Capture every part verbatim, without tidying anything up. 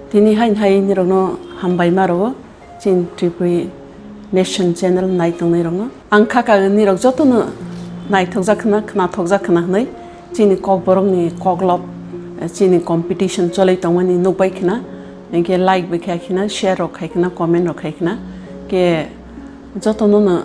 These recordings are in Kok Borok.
Tini hain hai nirokno hambai ma rwo, chini Tripuri Nation channel nai tongnai rokno. Ang kha ka nirok jotono naithokjak khna, khnathokjak khna hwnwi chini Kokborokni koklop, chini competition cholwi tongmani nukbai khna. Hinkhe like bai khai khna, share rok khai khna, comment rok khai khna. Khe jotono no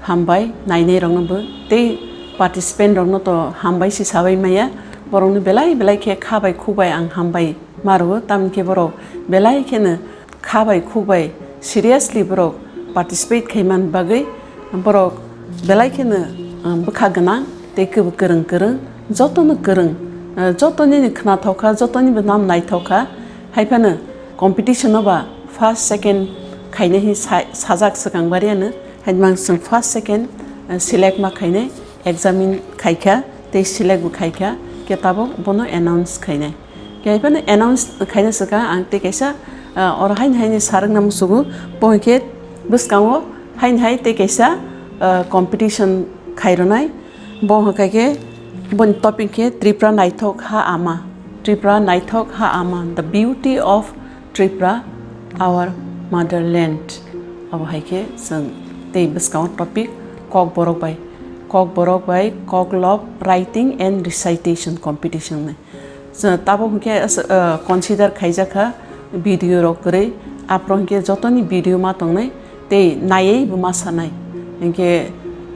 hambai, nainai rokno bo tei participant rokno to hambai se sabai maya. Borokno belai belai khe kha bai khuk bai ang hambai ma rwo, tamni khe borok belai kheno kha bai khuk bai seriously borok participate khai man bagwi borok belai kheno, ah, bwkha gwnang tei kwb-, kwrwng kwrwng, jotono kwrwng, ah, jotoni ni khnathok kha, jotoni bo nam naithok kha. Hai phano competition o ba first, second khainai hi sa-, sajak swkang bariano. Hai mang chwng first, second, ah, select ma khainai, examine khaikha tei select bo khaikha, khe tabuk bono announce khainai. Khe hai phano announce khaina swkang ang tei kaisa, ah, oro haini haini sarwkna musugo, bo hinkhe bwskango haini hai tei kaisa, ah, competition khairwnai. Bo hwnkha khe boni topic khe Tripura naithok ha ama, Tripura naithok ha ama, the beauty of Tripura, our motherland. Abo hai khe chwng tei bwskango topic Kokborok bai, Kokborok bai Koklop writing and recitation competition ni. Chwng tabuk hwnkhe as-, uh, consider khaijakha video rok kwrwi, aphuru hwnkhe jotoni video ma tongnai tei naiwi bo ma sanai. Hinkhe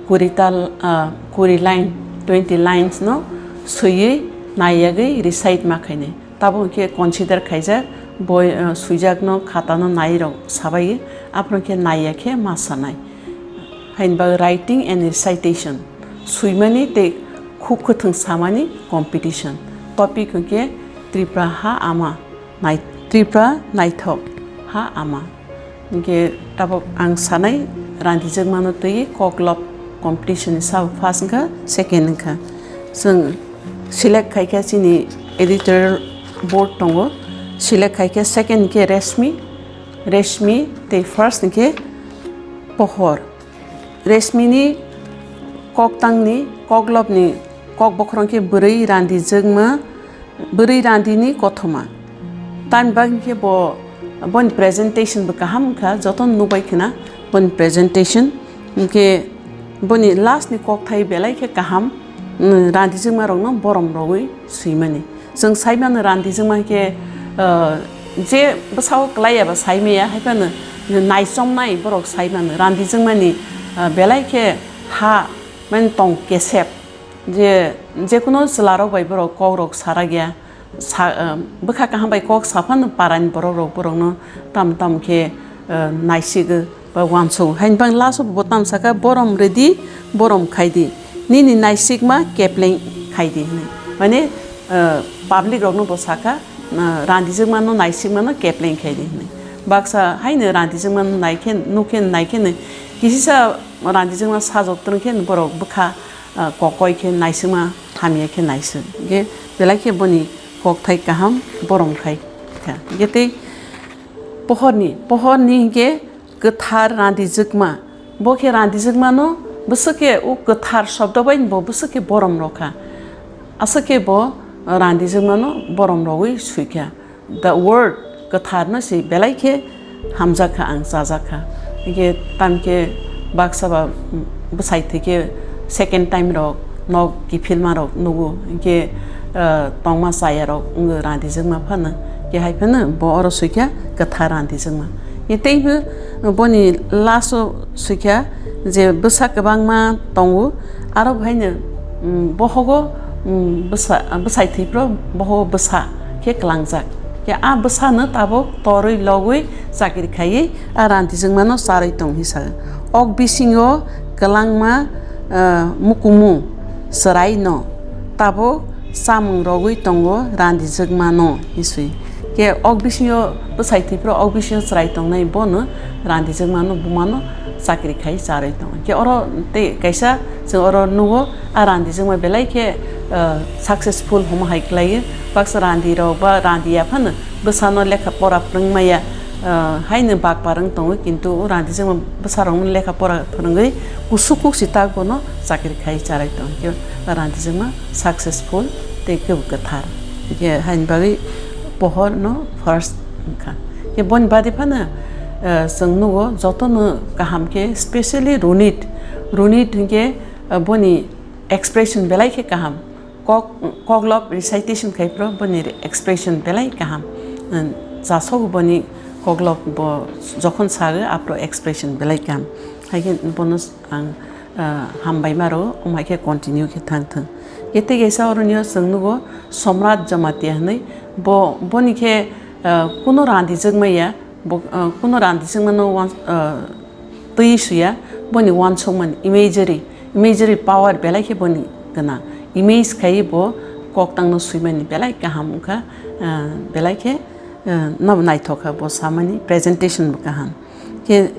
kuri tal, uh, kuri line, twenty lines no swiwi naiyagwi recite ma khainai. Tabuk hwnkhe consider khaijak, boi, uh, swijakno khatano nairok sabai, aphuru hwnkhe naiya khe ma sanai. Haini bagwi writing and recitation, swimani tei khuk kwthwng samani competition. Topic hwnkhe Tripura ha ama, nai-, Tripura naithok ha ama. Hinkhe tabuk ang sanai randijwkmano twiwi koklop competition ni sabo first wngkha, second wngkha. Chwng select khaikha chini editorial board tongo, select khaikha second hinkhe Reshmi, Reshmi tei first hinkhe Pohor. Reshmini koktangni, koklopni kok bokhorok khe bwrwi randijwkma, bwrwi randini kothoma. Tamni bagwi khe bo, boni presentation bo kaham wngkha, jotono nukbai khna boni presentation. Hinkhe boni last ni kokthai belai khe kaham, mm, randijwkma rokno borom rogwi swimani. Chwng sai mano randijwkma khe, ah, je bwsao kwlai ya ba sai maya, hai phano naichomnai borok sai mano. Randijwkmani, ah, belai khe ha, mane tong kesep. Je, jekuno chwla rok bai borok kok rok sarak ya. Sa, ah, bwkha kaham bai kok sa phano parani borok rok borokno tam tam khe, ah, naisik ba uansuk. Haini bagwi last o bo tamo saka, "Borom rwdi, borom khaidi. Nini naisikma kepleng khaidi," hwnwi. Mane, ah, public rokno bo saka, ah, randijwkmano, naisikmano kepleng khaidi hwnwi. Baksa haino randijwkmano nai khe, nuk khe, nai khe no kisisa randijwkma sajok twrwng khe borok bwkha, ah, kokoi khe naisikma hamya khe naisik. Hinkhe belai khe boni kokthai kaham borom khai kha. Hinkhe tei pohorni, pohorni hinkhe kwthar randijwkma. Bo khe randijwkmano bwswk khe o kwthar shobdo bai bo bwswk khe borom rw kha. Aswk khe bo randijwkmano borom rogwi swi kha. The word kwthar no se belai khe hamjak kha, ang chajak kha. Hinkhe tamkhe baksa ba bwsai thwi khe second time rok nok kiphilma rok nugo, hinkhe, ah, tongma chaya rok wngwi randijwkma phano, khe hai phano bo oro swikha kwthar randijwkma. Khe teibo boni last o swikha je bwsa kwbangma tongo, aro bo haino, mm, bohogo, mm, bwsa, bwsai thwi phro bohogo bwsa khe kwlangjak. Khe a bwsano tabuk torwi logwi chakri khaiwi a randijwkmano charwi tong hinwi sa. Ok bisingo kwlangma, ah, mukumu chwraino tabuk chamung rogwi tongo randijwkmano hinwi swi. Khe ok bisingo bwsai thwi phro ok bisingo chwrai tongnai bono randijwkmano bumano chakri khai charwi tongo. Khe oro tei kaisa chwng oro nugo, a randijwkma belai khe, ah, successful hwnma hai kwlaiwi. Baksa randi rok ba randi ya phano bwsano lekha pora phwrwng maya, ah, haino bak parwng tongo, kintu o randijwkma bwsa rokno lekha pora phwrwngwi kusuk kuk si tak bono chakri khai charai tongo. Khe randijwkma successful tei kwb kwthar. Khe haini bagwi pohor no first Kha. Khe boni bade phano, eh, chwng nugo jotono kaham khe, specially Runit. Runit hinkhe, eh, boni expression belai khe kaham. Kok, koklop recitation khai phro boni expression belai kaham. Eh, chasogo boni koklop bo jokhon sago aphro expression belai kaham. Haikhe bono ang, ah, hambai maro, omo hai khe continue khe thang thung. Khe tei kaisa oroni o chwng nugo Somrat Jamatia hinwi, bo, boni khe, ah, kuno randijak maya, bo, ah, kuno randijak mano wan-, ah, twi suya, boni wansukmani imagery, imagery power belai khe boni gwnang. Image khai bo kok tangno swimani belai kaham wngkha, ah, belai khe, ah, no naithok kha bo samani presentation bo kaham. Khe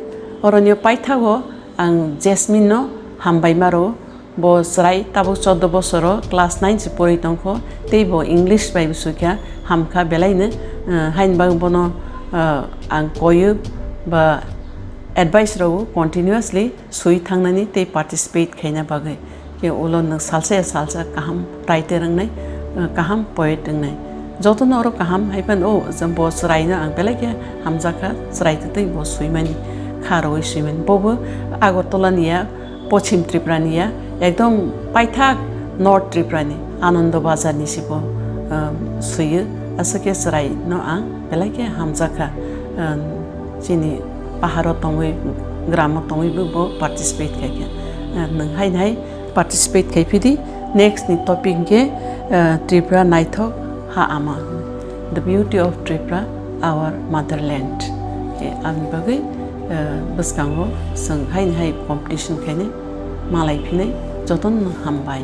oroni o paithago ang Jasmine no hambai maro. Bo chwrai tabuk chordo bosoro class nine se pori tongkho, tei bo English bai bo swikha, hamkha belaino, eh, haini bagwi bono, eh, ang koyo ba advice rwo continuously swi thangnani tei participate khaina bagwi. Khe ulo nwng salsa ya salsa kaham writer wngnai, eh, kaham poet wngnai. Jotono oro kaham hai phano, o, bo chwraino ang belai khe hamjakha, chwrai twtwi bo swimani, kha rwui swimani. Bobo Agartala ni ya, Pochim Tripura ni ya, ekdom paithak North Tripura ni, Anando Bazar ni se bo, um, swiyo. Aswk khe chwraino ang belai khe hamjakha. Um, chini paharo tongwi, gramo tongwi bo, bo participate khai kha. Uh, nwng hai hai participate khai phidi. Next ni topic hwnkhe, uh, Tripura naithok ha ama, the beauty of Tripura, our motherland. Khe aboni bagwi, uh, bwskango chwng haini hai competition khainai, malai phinai, jotono hambai.